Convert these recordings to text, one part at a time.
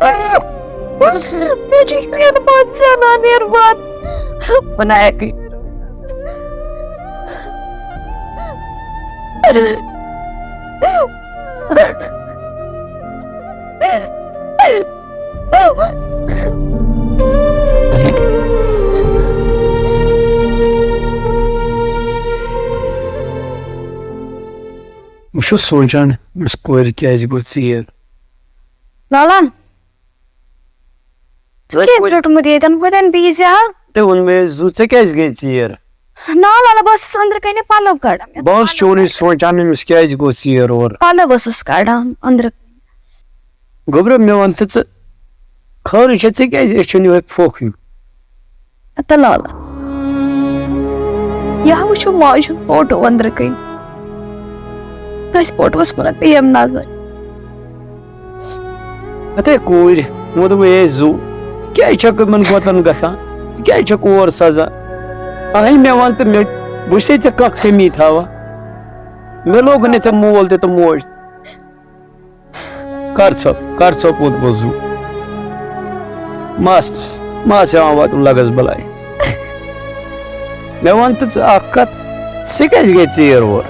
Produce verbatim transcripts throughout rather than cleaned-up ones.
مےٚ چھُ یِوان پَتہٕ زینان یِوان۔ بہٕ نہ ہٮ۪کٕے۔ بہٕ چھُس سونٛچان، أمِس کورِ کیٛازِ گوٚو ژیر؟ لالا، ژٕ کیٛازِ بیوٗٹھمُت ییٚتٮ۪ن؟ بہٕ تَنہٕ بِہِتھ زِ ہا۔ تٔمۍ ووٚن مےٚ زُو، ژےٚ کیٛازِ گٔے ژیر؟ نا لالا، بہٕ ٲسٕس أنٛدرٕ کَنہِ پَلو کَڑان۔ مےٚ بہٕ اوسُس چونُے سونٛچان، أمِس کیٛازِ گوٚو ژیر اورٕ؟ پَلو ٲسٕس کَڑان أنٛدرٕ۔ گوٚبرا، مےٚ وَن تہٕ ژٕ، خٲرٕے چھا؟ ژےٚ کیٛازِ أچھَن یِہوٚے پھۄکھ ہیوٗ؟ ہتا لالا، یہِ ہا وٕچھِو ماجہِ ہُنٛد فوٹو أنٛدرٕ کَنہِ۔ تٔتھۍ فوٹوَس کُنَتھ پیٚیَم نظر۔ ہتے کوٗرِ، ووٚن دوٚپُن، "اے زُو، ژٕ کیٛازِ چھَکھ یِمَن گۄتَن گژھان؟ ژٕ کیٛازِ چھَکھ اور سَزان؟ اَہَے مےٚ وَن تہٕ مےٚ، بہٕ چھُسے ژےٚ کانٛہہ کٔمی تھاوان؟ مےٚ لوگُن نہٕ ژےٚ مول تہِ تہٕ موج تہِ۔" کر ژھۄپ، کر ژھۄپ اوٚت بوٚزُو۔ ماس، ماس ہٮ۪وان واتُن لگس بلاے۔ مےٚ وَن تہٕ ژٕ اکھ کتھ، ژٕ کیٛازِ گٔے ژیر اور؟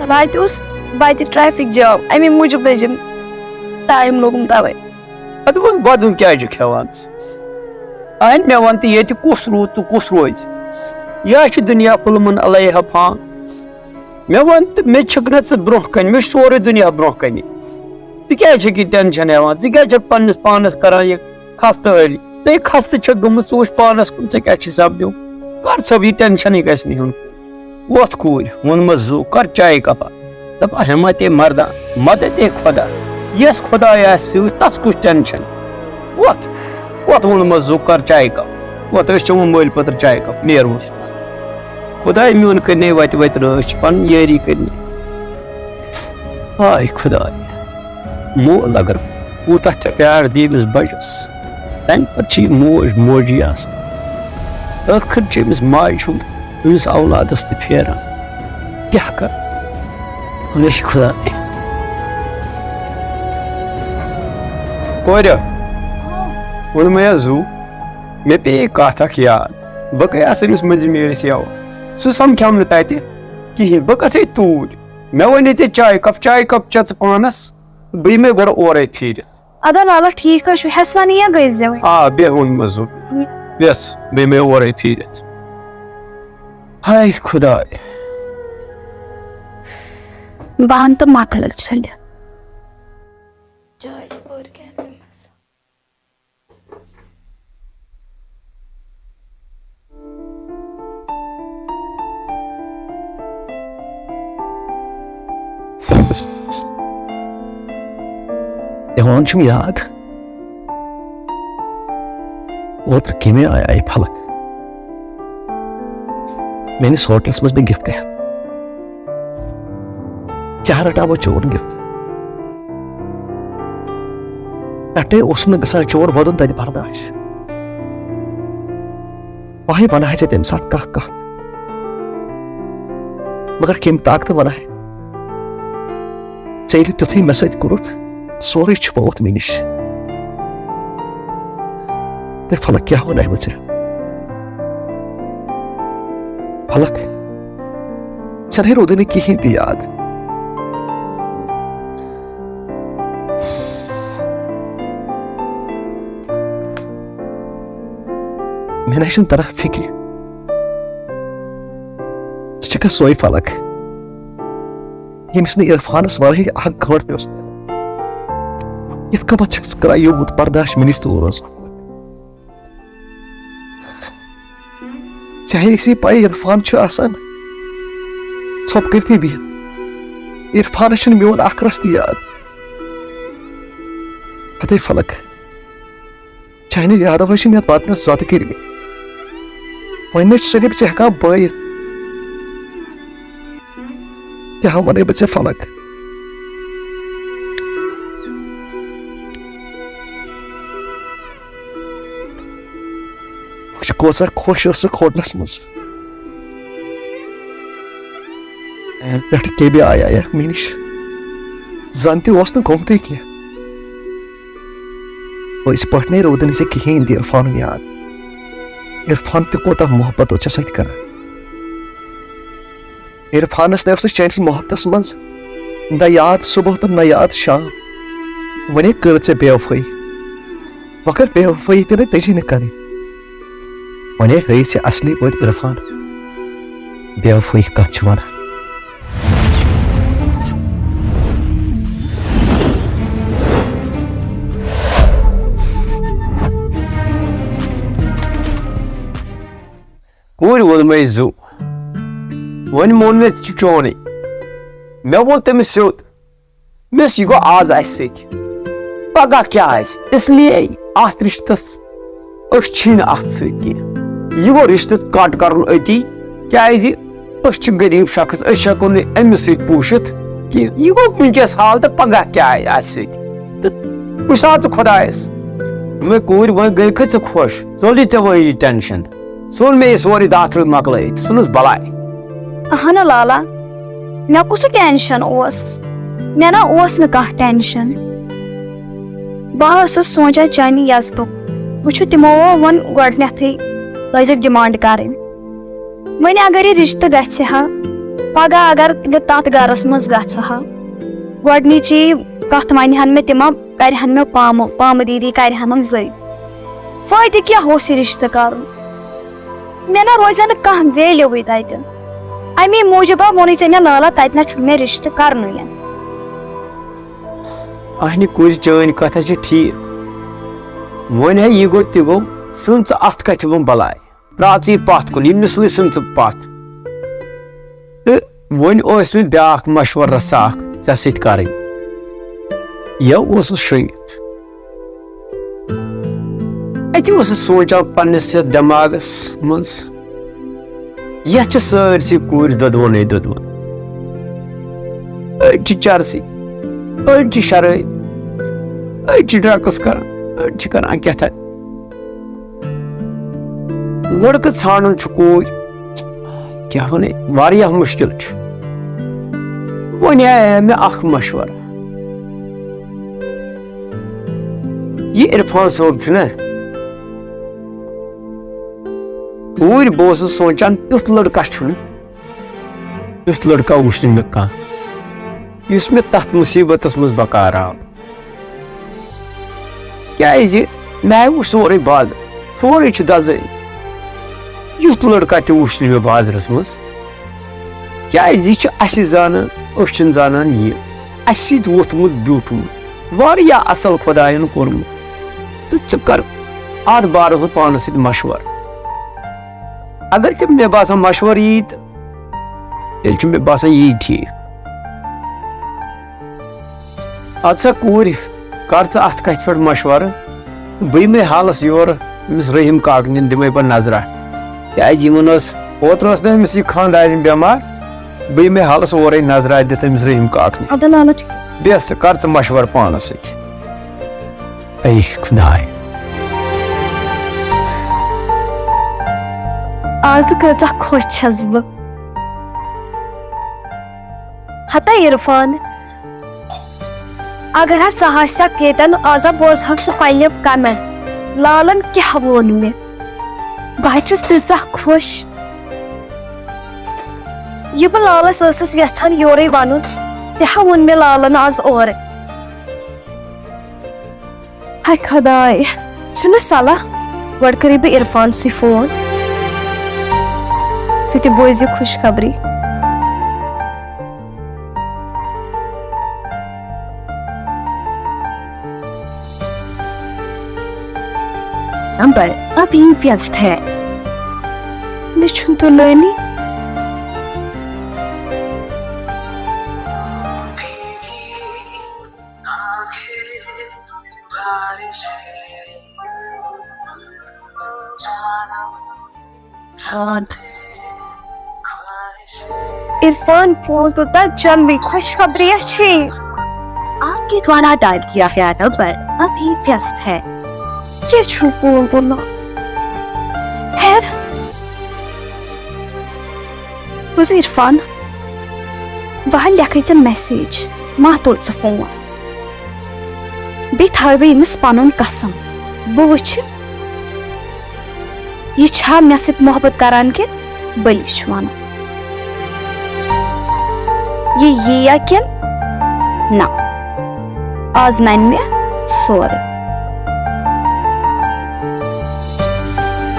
واتہِ اوس وتہِ ٹریفک جام، اَمے موٗجوٗب لٔجِم ٹایم لوٚگُم توے۔ اَدٕ وۄنۍ وَدُن کیٛازِ چھُکھ ہٮ۪وان ژٕ؟ اَہَن مےٚ وَن تہٕ ییٚتہِ کُس روٗد تہٕ کُس روزِ؟ یہِ ہا چھُ دُنیا پھُلمُن علیہ فان۔ مےٚ وَن تہٕ مےٚ چھِکھ نہ ژٕ برٛونٛہہ کَنہِ، مےٚ چھُ سورُے دُنیا برٛونٛہہ کَنہِ۔ ژٕ کیٛازِ چھَکھ یہِ ٹٮ۪نشَن ہٮ۪وان؟ ژٕ کیٛازِ چھَکھ پنٛنِس پانَس کَران یہِ خستہٕ حٲلی؟ ژٕ ہے خستہٕ چھَکھ گٔمٕژ، ژٕ وٕچھ پانَس کُن، ژےٚ کیٛاہ چھِ سَپدیومُت؟ کَر ژھۄپ، یہِ ٹٮ۪نشَنٕے گژھِ نہٕ ہیوٚن۔ وۄتھ کوٗرِ، ووٚنمَس زُو، کَر چایہِ کَپا۔ دَپان، "ہٮ۪مَتے مَردان، مَدَتے خۄدا، یَس خۄداے آسہِ سۭتۍ، تَس کُس ٹٮ۪نشَن؟ وۄتھ، وۄتھ ووٚنمَس زُو، کَر چایہِ کَپ۔ وۄتھ، أسۍ چٮ۪مو مٲلۍ پٔتٕر چایہِ کَپ، نیرو أسۍ۔" خۄداے میون کٔرنَے وَتہِ وَتہِ رٲچھ، پَنٕنۍ یٲری کٔرنَے۔ ہاے خۄداے، مول اگر کوٗتاہ تہِ پیار دِیہِ أمِس بَچَس، تَمہِ پَتہٕ چھِ یہِ موج موجی آسان۔ ٲخٕر چھِ أمِس ماجہِ ہُنٛد أمِس اولادَس تہِ پھیران۔ کیٛاہ کَرٕ؟ اے خۄداے۔ کورِ، ووٚن مےٚ زُو، مےٚ پیٚیہِ کَتھ اَکھ یاد۔ بہٕ گٔیاس أمِس مٔنٛزِم یٲرِس یَوٕ۔ سُہ سَمکھیوم نہٕ تَتہِ کِہیٖنۍ۔ بہٕ گژھے توٗرۍ۔ مےٚ وَنے ژےٚ چایہِ کَپ، چایہِ کَپ چےٚ ژٕ پانَس، بہٕ یِمَے گۄڈٕ اورَے پھیٖرِتھ۔ اَدٕ لالہ، ٹھیٖک حظ چھُ، ہٮ۪سا نہٕ یا گٔے زٮ۪وٕنۍ؟ آ، بیٚہہ ووٚنمَس زُو، وٮ۪ژھ، بہٕ یِمَے اورَے پھیٖرِتھ۔ ہاے خۄداے۔ بہٕ اَنہٕ تہٕ مۄکلہٕ چھٔلِتھ۔ چاے تہِ بٔر کینٛہہ۔ یِوان چھُم یاد، اوترٕ کَمہِ آیہِ آیہِ فلک میٲنِس ہوٹلس منٛز مےٚ گفٹ ہٮ۪تھ۔ کیٛاہ رٹہٕ ہا بہٕ چون گفٹ؟ پٮ۪ٹھے اوسُم نہٕ گژھان چون وَدُن تَتہِ برداش۔ وۄنۍ وَنہٕ ہا ژےٚ تَمہِ ساتہٕ کانٛہہ کَتھ، مگر کَمہِ طاقتہٕ وَنہٕ ہا؟ ژےٚ ییٚلہِ تیُتھُے مےٚ سۭتۍ کوٚرُتھ، سورُے چھُپووُتھ مےٚ نِش۔ تہٕ فلک کیٛاہ وَنہٕ ہا بہٕ ژےٚ؟ فلک، ژےٚ نے روٗدُے نہٕ کِہیٖنۍ تہِ یاد۔ مےٚ نہ چھُنہٕ تران فِکرِ، ژٕ چھَکھا سۄے فلک، ییٚمِس نہٕ عرفانس ورٲے اکھ گٲنٛٹہٕ تہِ اوس نیران؟ یِتھ کٔنۍ چھَکھ ژٕ کران یوٗت برداش مےٚ نِش دوٗر روزُن؟ ژےٚ ہے ٲسی پَے عرفان چھُ آسان ژھۄپہٕ کٔرتھٕے بِہِتھ۔ عرفانس چھُنہٕ میون اکھ رژھ تہِ یاد۔ ہتے فلک، چانہِ یادو چھِ مےٚ بدنس زۄدٕ کٔرمٕتۍ۔ وۄنۍ نہ چھُسے نہٕ بہٕ ژےٚ ہٮ۪کان بٲیِتھ۔ تہِ ہا وَنے بہٕ ژےٚ فلک۔ وٕچھ کۭژاہ خۄش ٲسٕکھ ہوٹلس منٛز۔ پٮ۪ٹھٕ کیبہِ آیایکھ مےٚ نِش۔ زن تہِ اوس نہٕ گوٚمتُے کینٛہہ۔ پٔزۍ پٲٹھۍ نے روٗدُے نہٕ ژےٚ کِہیٖنۍ تہِ عرفانُن یاد۔ عرفان تہِ کوٗتاہ محبت اوس ژےٚ سۭتۍ کران۔ عرفانس نے اوس نہٕ چٲنِس محبتس منٛز نہ یاد صبح تہٕ نہ یاد شام۔ وۄنۍ کٔر ژےٚ بے وفٲیی۔ مگر بے وفٲیی تہِ نہٕ تٔجی نہٕ کرٕنۍ۔ وۄنۍ ہٲوِتھ ژےٚ اصلی پٲٹھۍ عرفان۔ بے وفٲیی کتھ چھِ ونان؟ کوٗرۍ ووٚن مےٚ زُو۔ وۄنۍ مون مےٚ ژٕ چونٕے۔ مےٚ ووٚن تٔمِس سیوٚد۔ مےٚ ووٚنُس، یہِ گوٚو آز اَسہِ سۭتۍ۔ پگاہ کیٛاہ آسہِ؟ اس لیے اَتھ رِشتَس أسۍ چھِی نہٕ اَتھ سۭتۍ کینٛہہ۔ یہِ گوٚو رِشتہٕ کَٹ کَرُن أتی، کیٛازِ أسۍ چھِ غریٖب شخص، أسۍ ہٮ۪کو نہٕ أمِس سۭتۍ پوٗشِتھ کینٛہہ۔ یہِ گوٚو وٕنۍکٮ۪س حال تہٕ پگاہ کیٛاہ آسہِ اَسہِ سۭتۍ؟ تہٕ وٕچھ سا ژٕ خۄدایَس۔ مےٚ کوٗرۍ وۄنۍ گٔے کھٔژ ژٕ خۄش، ژوٚلُے ژےٚ وۄنۍ یہِ ٹٮ۪نشَن۔ ژوٚل مےٚ یہِ سورُے داتھرُے مۄکلٲیِتھ، ژھٕنُس بَلاے۔ اَہَن لالا، مےٚ کُس ٹٮ۪نشَن اوس؟ مےٚ نہ اوس نہٕ کانٛہہ ٹٮ۪نشَن۔ بہٕ ٲسٕس سونٛچان چانہِ یَزتُک۔ وٕچھِو، تِمو ووٚن گۄڈٕنٮ۪تھٕے لٲجِکھ ڈِمانٛڈ کَرٕنۍ۔ وۄنۍ اگر یہِ رِشتہٕ گژھِ ہا، پگاہ اگر بہٕ تَتھ گَرَس منٛز گژھٕ ہا، گۄڈٕنِچی کَتھ وَنہِ ہَن مےٚ تِمَن، کَرِ ہَن مےٚ پامہٕ، پامہٕ دیٖدی کَرِ ہَنَم زٔنۍ۔ فٲیدٕ کیٛاہ اوس یہِ رِشتہٕ کَرُن؟ مےٚ نہ روزِ نہٕ کانٛہہ ویلیوٕے تَتہِ۔ اَمی موٗجوٗب ہا ووٚنُے ژےٚ مےٚ، لالا، تَتہِ نہ چھُنہٕ مےٚ رِشتہٕ کَرنُے۔ اہنہِ کُج، چٲنۍ کَتھ ہا چھِ ٹھیٖک۔ وۄنۍ ہا یہِ گوٚو تہِ گوٚو، ژھٕن ژٕ اَتھ کَتھِ وۄنۍ بَلاے۔ ترٛاو ژٕ یہِ پَتھ کُن، یہِ مِسلٕے ژھٕن ژٕ پَتھ۔ تہٕ وۄنۍ اوس مےٚ بیٛاکھ مَشوَرٕ رَژھا اَکھ ژےٚ سۭتۍ کَرٕنۍ۔ یہِ اوسُس شوٗنٛگِتھ۔ اَتہِ اوسُس سونٛچان پنٛنِس یَتھ دٮ۪ماغَس منٛز، یَتھ چھِ سٲرسٕے کوٗرۍ دۄدوَنے دۄدوَن۔ أڑۍ چھِ چرسی، أڑۍ چھِ شرٲبۍ، أڑۍ چھِ drugs کران، أڑۍ چھِ کران کیٛاہ تام۔ لڑکہٕ ژھانڈُن چھُ کوٗرۍ، کیٛاہ وَنے، واریاہ مُشکِل چھُ۔ وۄنۍ آیے مےٚ اکھ مشورٕ۔ یہِ عرفان صٲب چھُنہ، اوٗرۍ بہٕ اوسُس سونٛچان، یُتھ لڑکہ چھُنہٕ، یُتھ لڑکہ وُچھ نہٕ مےٚ کانٛہہ، یُس مےٚ تتھ مُصیبتس منٛز بکار آو۔ کیٛازِ مےٚ وُچھ سورُے بازر، سورُے چھُ دزٲنی۔ یُتھ لڑکہ تہِ وُچھ نہٕ مےٚ بازرس منٛز۔ کیٛازِ یہِ چھُ اَسہِ زانان، أسۍ چھِنہٕ زانان یہِ۔ اَسہِ سۭتۍ ووٚتھمُت بیوٗٹھمُت، واریاہ اَصٕل خۄدایَن کوٚرمُت۔ تہٕ ژٕ کر اَتھ بارَس منٛز پانَس سۭتۍ مَشوَرٕ۔ اگر تہِ مےٚ باسان مَشوَرٕ یی، تہٕ تیٚلہِ چھُ مےٚ باسان یی ٹھیٖک۔ اَدٕ سا کوٗرۍ، کر ژٕ اَتھ کَتھِ پٮ۪ٹھ مَشوَرٕ۔ بہٕ یِمَے حالَس یورٕ أمِس رحیٖم کاکنٮ۪ن دِمَے بہٕ نظرہ، کیٛازِ یِمَن ٲس، اوترٕ ٲس نہٕ أمِس یہِ خانٛدارِنۍ بٮ۪مار، بہٕ یِمَے حالَس اورَے نظرہ دِتھ أمِس رحیٖم کاکنہِ۔ اَدٕ لالا ٹھیٖک۔ بیٚہہ ژٕ، کر ژٕ مَشوَرٕ پانَس سۭتۍ۔ اے خۄداے۔ آز کۭژاہ خۄش چھَس بہٕ۔ ہتا عرفان، اگر حظ ژٕ آسکھ ییٚتٮ۪ن، آز ہا بوزہَکھ ژٕ پنٛنہِ کَنَن لالَن کیٛاہ ووٚن مےٚ۔ بہٕ حظ چھَس تیٖژاہ خۄش۔ یہِ بہٕ لالَس ٲسٕس یَژھان یورَے وَنُن، تہِ ہا ووٚن مےٚ لالَن آز اورَے۔ ہاے خۄداے، چھُنہٕ صلاح۔ گۄڈٕ کَرے بہٕ عرفانسٕے فون، سُہ تہِ بوزِ خوشخبری۔ نمبر ابھی ویست ہے۔ مےٚ چھُنہٕ تُلٲنی۔ عرفان، فون تُل تہٕ جلدی، خوشخبری چھے۔ آپ کے دوارا ڈائل کیا گیا نمبر ابھی ویست ہے۔ کیٛاہ چھُ فون تُلان؟ خیر۔ بوز عرفان، بہٕ ہا لیکھے ژےٚ message، ما تُل ژٕ فون۔ بیٚیہِ تھاوے بہٕ ییٚمِس پنُن قسم، بہٕ وٕچھِ، یہِ چھا مےٚ سۭتۍ محبت کران کِنہٕ بٔلی چھُ ونان۔ یہِ یِیا کِنہٕ نہ، آز ننہِ مےٚ سورُے۔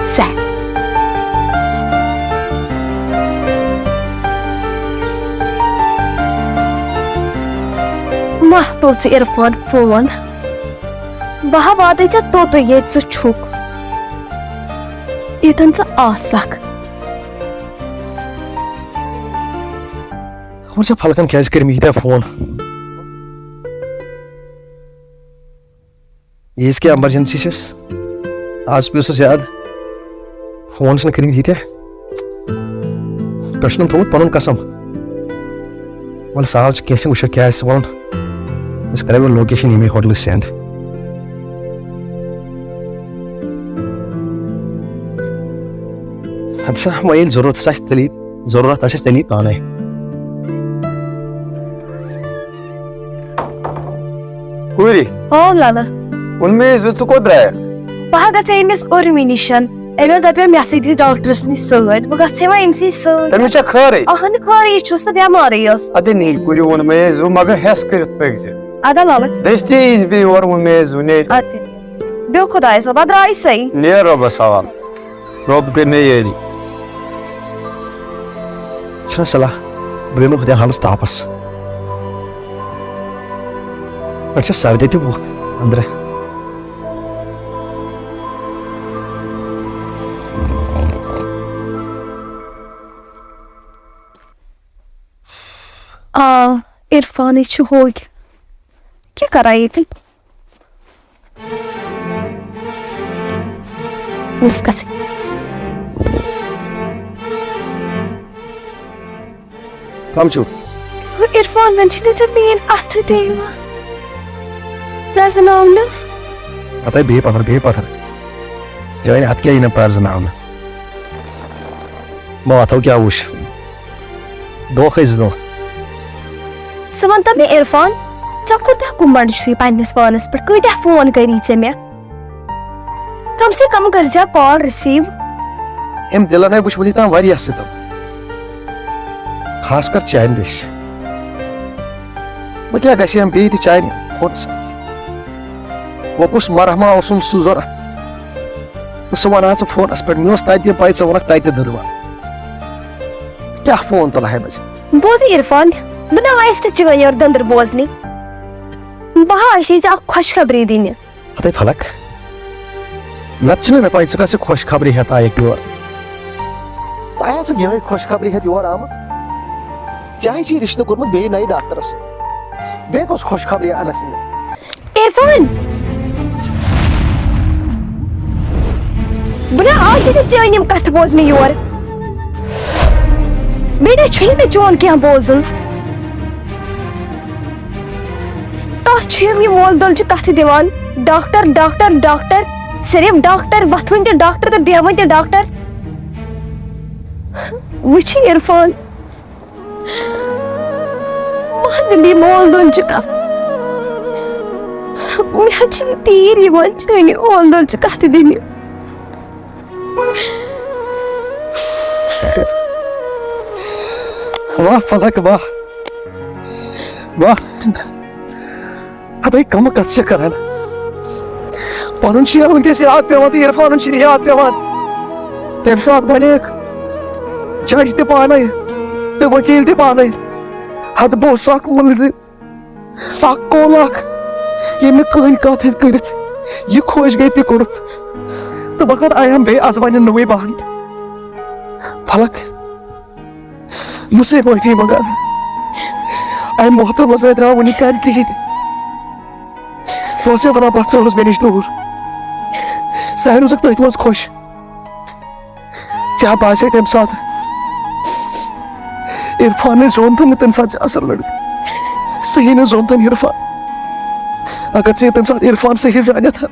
سہل۔ ماہ تُل ژٕ عرفان فون۔ بہٕ ہا واتَے ژےٚ توٚتُے، ییٚتہِ ژٕ چھُکھ، ییٚتٮ۪ن ژٕ آسکھ۔ خبر چھا فلکن کیازِ کٔرۍ مٕتۍ ییٖتیٛاہ فون؟ ییٖژ کیٛاہ ایمرجنسی چھس، آز پیوٚو سُہ زیادٕ۔ فون چھِنہٕ کٔرمٕتۍ ییٖتیٛاہ۔ پٮ۪ٹھ چھُنَم تھوٚومُت پَنُن قسم۔ وَلہٕ سہل چھُ، کینٛہہ چھُنہٕ، وٕچھو کیٛاہ آسہِ وَنُن۔ أسۍ کَرو وۄنۍ لوکیشن ییٚمے ہوٹلٕچ سینڈ۔ اَدٕ سا، وۄنۍ ییٚلہِ ضروٗرت آسہِ تیٚلی، ضروٗرت آسٮ۪س تیٚلی پانَے۔ کوٗری۔ او لالا۔ ووٚن مےٚ ٲسۍ زِ ژٕ کوٚت درٛایَکھ؟ بہٕ ہا گژھٕ أمِس اُرمی نِشَن۔ أمۍ اوس دَپیو مےٚ سۭتۍ یہِ ڈاکٹرَس نِش سۭتۍ۔ بہٕ گژھٕ ہے وۄنۍ أمۍ سٕے سۭتۍ۔ تٔمِس چھا خٲرٕے؟ اَہَن خٲرٕے، یہِ چھُس نہٕ بٮ۪مارٕے یوت۔ اَدٕ نیٖرۍ کوٗرِ، ووٚن مےٚ ٲسۍ زِ، مگر ہٮ۪س کٔرِتھ پٔکۍ زِ۔ اَدٕ لالا۔ دٔستی یی زِ بیٚیہِ یور، ووٚن مےٚ ٲسۍ زِ، نیٖرۍ۔ اَدٕ بیٚہہ خۄدایَس حوالہٕ، بہٕ درٛایہِ سَے۔ نیر رۄبَس حوالہٕ۔ رۄب کٔرۍ مےٚ یٲری۔ چھَنہ صلاح، بہٕ بیٚہمہٕ خۄدایَن حالَس تاپَس۔ پٮ۪ٹھ چھےٚ سردی تہِ وُکھ أنٛدرٕ۔ آ، عرفانٕے چھُ ہوگۍ۔ کیٛاہ کَران ییٚتہِ؟ بہٕ چھَس گژھٕنۍ۔ کم چھُو؟ عرفان، وۄنۍ چھِنہٕ ژےٚ میٛٲنۍ اَتھٕ تہِ یِوان پرٛزناونہٕ۔ پتہٕ بیٚیہِ پتھر، بیٚیہِ پتھر۔ چٲنۍ اَتھٕ کیٛاہ یِنہٕ پرٛزناونہٕ؟ بہٕ وَتھو کیٛاہ وٕچھ۔ دۄہ ٲسۍ دۄہ۔ ژٕ وَن تہٕ مےٚ عرفان، ژےٚ کوٗتاہ گُمنٛڈ چھُے پنٛنِس پانَس پٮ۪ٹھ؟ کۭتیٛاہ فون کٔری ژےٚ مےٚ؟ کم سے کم کٔرزِ ہا call receive۔ أمۍ دِلن ہے وٕچھ وٕنیُک تام واریاہ ستم، خاص کر چانہِ دٔسۍ۔ وۄنۍ کیٛاہ گژھِ ہم بیٚیہِ تہِ چانہِ فونہٕ سۭتۍ؟ وۄنۍ کُس مرحمہ اوسُم سُہ ضوٚرتھ؟ تہٕ سُہ وَنان ژٕ فونس پٮ۪ٹھ، مےٚ اوس تَتہِ تہِ پَے ژٕ وَنکھ تَتہِ تہِ دٔدوَن۔ کیٛاہ فون تُلہٕ ہا بہٕ ژےٚ؟ بوز عرفان، بہٕ نہ آیس نہٕ چٲنۍ یورٕ دٔنٛدٕر بوزنہِ۔ بہٕ ہا آسے ژےٚ اکھ خۄشخبری دِنہِ۔ ہتے فلک، نتہٕ چھُنہٕ مےٚ پَے ژٕ کَس یہِ خۄش خبری ہٮ۪تھ آیَکھ یور۔ ژٕ آیَکھ یِہوٚے خۄش خبری ہٮ۪تھ یور آمٕژ؟ ژےٚ چھُے رِشتہٕ کوٚرمُت بیٚیہِ نَیہِ ڈاکٹرَس سۭتۍ۔ بیٚیہِ کۄس خۄش خبری اَنَکھ ژٕ مےٚ؟ عرفان! بہٕ نہ آسہٕ نہٕ چٲنۍ یِم کَتھٕ بوزنہِ یور۔ بیٚیہِ نہ چھُنہٕ مےٚ چون کینٛہہ بوزُن۔ کَتھ چھِ یِم یہِ مول دۄل چہِ کَتھٕ دِوان؟ ڈاکٹر، ڈاکٹر، ڈاکٹر، صرف ڈاکٹر، وۄتھوٕنۍ تہِ ڈاکٹر تہٕ بیٚہوٕنۍ تہِ ڈاکٹر۔ وٕچھ عرفان، مَہ دِم یہِ مول دۄل چہِ کَتھٕ۔ مےٚ حظ چھِ تیٖر یِوان چٲنۍ مول دۄل چہِ کَتھٕ دِنہِ۔ واہ فلک واہ، واہ۔ ہتے کم کتھ چھِ کران۔ پنُن چھُ یہِ وٕنکیٚس یاد پٮ۪وان تہٕ عرفانُن چھُنہٕ یاد پٮ۪وان۔ تمہِ ساتہٕ بنیکھ جج تہِ پانے تہٕ وکیل تہِ پانے۔ ہتہٕ بہٕ اوسُس اکھ مُلزِم۔ اکھ کول اکھ، ییٚمۍ نہٕ کٕہٕنۍ کتھ ہیٚژ کٔرِتھ، یہِ خۄش گٔے تہِ کوٚرُتھ۔ تہٕ بہٕ کتھ آیم بیٚیہِ از ونہِ نوٚوُے بہانہٕ۔ فلک، بہٕ چھُسے معٲفی منٛگان۔ امہِ محترمس نہٕ درٛاو وُنہِ کامہِ کِہیٖنۍ۔ بہٕ اوسے ونان، بس ژٕ روز مےٚ نِش دوٗر۔ ژٕ ہا روزکھ تٔتھۍ منٛز خۄش۔ ژےٚ باسے تمہِ ساتہٕ عرفانٕے زون تہٕ نہٕ تمہِ ساتہٕ چھِ اصل لڑکہٕ۔ صحیح نہٕ زون تہٕ عرفان۔ اگر ژےٚ تمہِ ساتہٕ عرفان صحیح زانیتھ،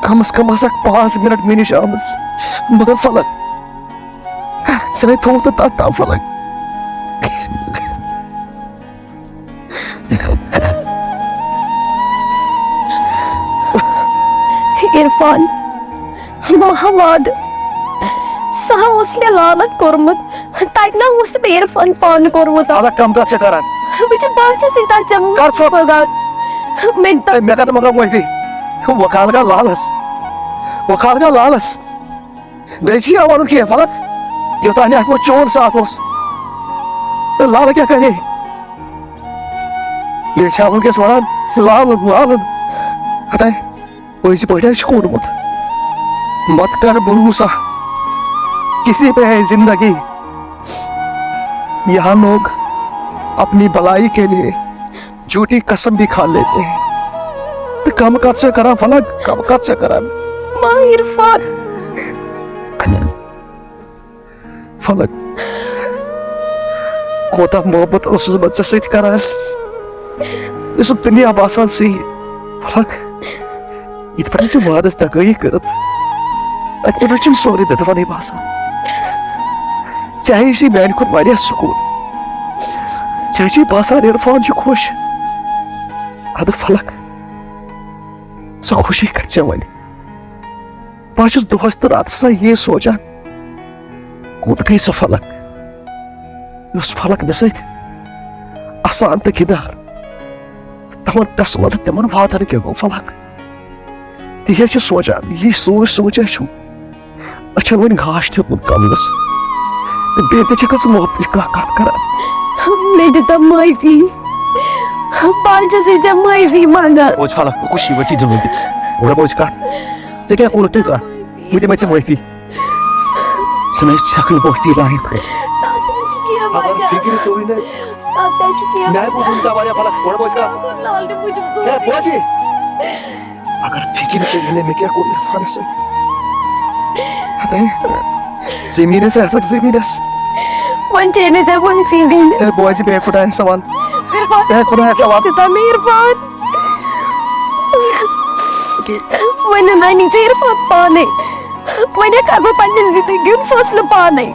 کم از کم آسکھ پانٛژھ منٹ مےٚ نِش آمٕژ۔ مگر فلک، ژےٚ نے تھووُتھ نہٕ تتھ تام فلک۔ عرفان، مہٕ ہا وعدٕ۔ سُہ ہا اوس مےٚ لالن کوٚرمُت۔ تتہِ نہ اوس نہٕ مےٚ عرفان پانہٕ کوٚرمُت۔ ادا کم کتھ چھےٚ کران؟ بہٕ چھَس، بہٕ چھَس یہِ تتھ ژےٚ کر ژھوٚپ؟ منٛگان۔ مےٚ تہِ ہے، مےٚ کتھ منٛگو معٲفی؟ وۄنۍ کھال گا لالس، وۄنۍ کھال گا لالس۔ بیٚیہِ چھِ یہِ وَنُن کینٛہہ، فلک، یوٚتام نہٕ اَتھ منٛز چون ساتھ اوس، تہٕ لالہٕ کیٛاہ کَرِ ہے؟ بیٚیہِ چھا وٕنکیٚس وَنان، لالہٕ، لالہٕ۔ ہَتاے، پٔزۍ پٲٹھۍ چھُکھ ووٚنمُت، مت کر بھروسہ کسی پہ ہے زندگی، یہاں لوگ اپنی بھلائی کے لیے جھوٹی قسم بھی کھا لیتے ہیں۔ تہٕ کم کتھ چھےٚ کران فلک، کم کتھ چھےٚ کران؟ ماہ عرفان۔ فلک، کوتاہ محبت اوسُس بہٕ ژےٚ سۭتۍ کران، یہِ اوسُکھ دُنیا باسان ژےٚ۔ فلک، یِتھ پٲٹھۍ چھِ وعدس دگٲیی کٔرِتھ، تتہِ پٮ۪ٹھ چھُم سورُے دتونے باسان۔ ژےٚ ہیٚیہِ چھِ میانہِ کھۄتہٕ واریاہ سکوٗن، ژےٚ چھِ باسان عرفان چھُ خۄش۔ ادٕ فلک، سۄ خوشی کتہِ چھےٚ وۄنۍ؟ بہٕ ہا چھُس دۄہس تہٕ راتس آسان یی سونٛچان، کوٚت گٔے سۄ فلک؟ یۄس فلک مےٚ سۭتۍ اسان تہٕ گِنٛدان۔ تِمن قسمن تہٕ تِمن وعدن کیٛاہ گوٚو فلک؟ تہِ ہے چھُ سونٛچان، یی سونٛچ سونٛچان چھُم أچھن وۄنۍ گاش تہِ ہیوٚتمُت کملس۔ تہٕ بیٚیہِ تہِ چھکھ ژٕ محبتٕچ کانٛہہ کتھ کران۔ مےٚ دِتم معٲفی۔ بہٕ حظ چھَسے ژےٚ معٲفی منٛگان۔ بوز فلک، بہٕ کُس چھُے معٲفی دِوان؟ گۄڈٕ بوز کتھ، ژےٚ کیٛاہ کوٚرُتھ تیوٗتاہ؟ بہٕ دِمے ژےٚ معٲفی۔ ژٕ نہ حظ چھکھ نہٕ معٲفی لایق۔ تَتھ تہِ چھُ کینٛہہ اگر وجہ۔ فکرِ توٚرُے نہ، تَتھ تہِ چھُ کینٛہہ مےٚ وجہ۔ بوٗز وٕنیُک تام واریاہ فلک۔ گۄڈٕ بوز کتھ۔ کوٚر لالٹہِ موٗجوٗب ہے، سورُے۔ بوزی۔ اگر فکرِ توٚرُے نہ، مےٚ کیٛاہ کوٚر عرفانس سۭتۍ؟ ہتے، زٔمیٖنس ہسا زٔمیٖنس۔ وۄنۍ چھے نہٕ ژےٚ وۄنۍ فیٖلِنٛگ۔ ہے، بوزِ، بیٚہہ خۄدایس حوال۔ عرفان۔ بیٚہہ خۄدایس حوال۔ تیوٗتاہ مےٚ عرفان۔ وۄنۍ نَنہِ ژےٚ عرفان پانے۔ وۄنۍ کر بہٕ پننہِ زندگی ہُنٛد فٲصلہٕ پانے۔